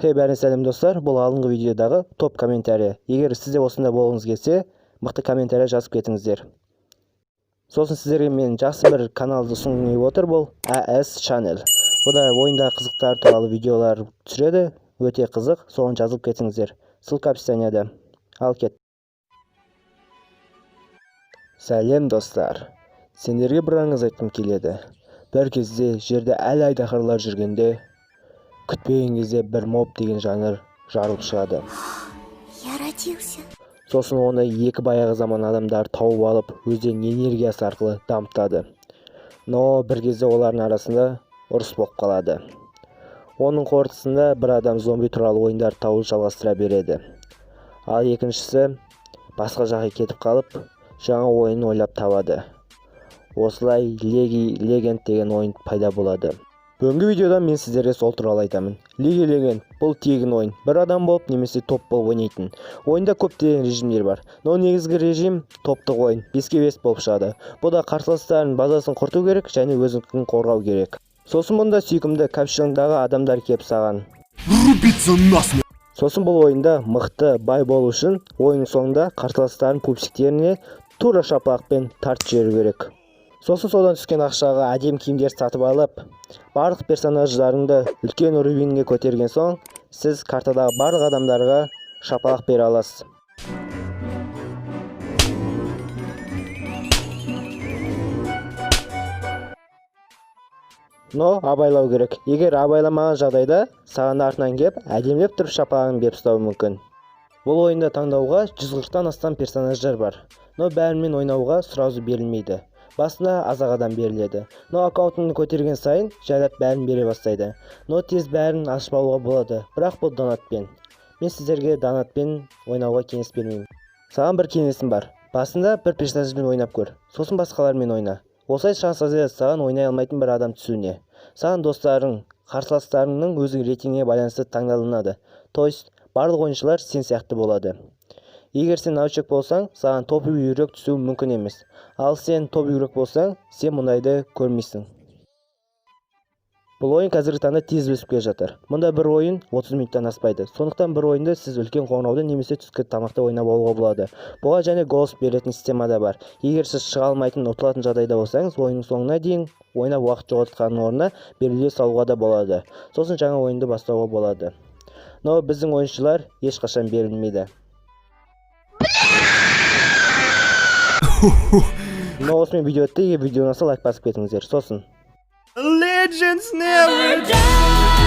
Хей, бәріне сәлем, достар! Бұл алдыңғы видеодағы топ комментарий. Егер сіз де осындай болғыңыз келсе, мықты комментарий жазып кетіңіздер. Сосын сіздерге мен жақсы бір каналды ұсынғым келіп отыр. Бұл AS Channel. Бұда ойындағы қызықтар туралы видеолар түсіреді, өте қызық. Соған жазылып кетіңіздер, ссылка описанияда. Ал кет. Сәлем, достар! Сендерге бір аңыз айтқым келеді. Бір кезде жерде әлі айдаһарлар жүргенде, күтпеген кезде бір моб деген жанр жарылып шығады. Я родился. Сосын оны екі баяғы заман адамдары тауып алып, өздерінің энергиясы арқылы дамытады. Но бір кезде олардың арасында ұрыс болып қалады. Оның қорытындысында бір адам зомби туралы ойындарды табуды жалғастыра береді, ал екіншісі басқа жаққа кетіп қалып, жаңа ойын ойлап табады. Осылай Лиги Легенд деген ойын пайда болады. Бүгінгі видеода мен сіздерге сол туралы айтамын. Лиги Легенд — бұл тегін ойын, бір адам болып немесе топ болып ойнайтын. Ойында көптеген режимдер бар, но негізгі режим топтық ойын, 5-ке 5 болып шығады. Бұда қарсыластардың базасын құрту керек және өзіңдікін қорғау керек. Сосын мұнда сүйкімді капюшондағы адамдар келіп саған Рубиться насмерть! Сосын бұл ойында мықты бай болу үшін ойынның соңында қарсыластардың пупсиктеріне тура шапалақпен тартып жіберу керек. Сосын содан түскен ақшаға әдемі киімдер сатып алып, барлық персонаждарыңды үлкен уровеньге көтерген соң, сіз картадағы барлық адамдарға шапалақ бере аласыз. Но абайлау керек. Егер абайламаған жағдайда, саған артынан келіп, әдемілеп тұрып шапалағын беріп тастауы мүмкін. Бұл ойында таңдауға 140-тан астам персонаждар бар, но бәрімен ойнауға сразу берілмейді. Басында аз-ақ адам беріледі, но аккаунтыңды көтерген сайын жайлап бәрін бере бастайды. Но тез бәрін ашып алуға болады, бірақ бұл донатпен. Мен сіздерге донатпен ойнауға кеңес бермеймін. Саған бір кеңесім бар: басында бір персонажбен ойнап көр, сосын басқалармен ойна. Осылай шанс азаяды саған ойнай алмайтын бір адам түсуіне. Саған достарың қарсыластарыңның өзің рейтингіне байланысты таңдалынады, то есть барлық ойыншылар сен сияқты болады. Егер сен новичок болсаң, саған топовый игрок түсуі мүмкін емес, ал сен топ игрок болсаң, сен мұндайды көрмейсің. Бұл ойын қазіргі таңда тез өсіп келе жатыр. Мұнда бір ойын 30 минуттан аспайды, сондықтан бір ойынды сіз үлкен қоңырауда немесе түскі тамақта ойнап алуға болады. Бұған және голос беретін система да бар. Егер сіз шыға алмайтын, ұтылатын жағдайда болсаңыз, ойынның соңына дейін ойнап, уақыт жоғалтқанның орнына беріле салуға да болады, сосын жаңа ойынды бастауға болады. Но біздің ойыншылар ешқашан берілмейді. Но осымен видео өтті. Егер видео ұнаса, лайк басып кетіңіздер. Сосын Legends never die!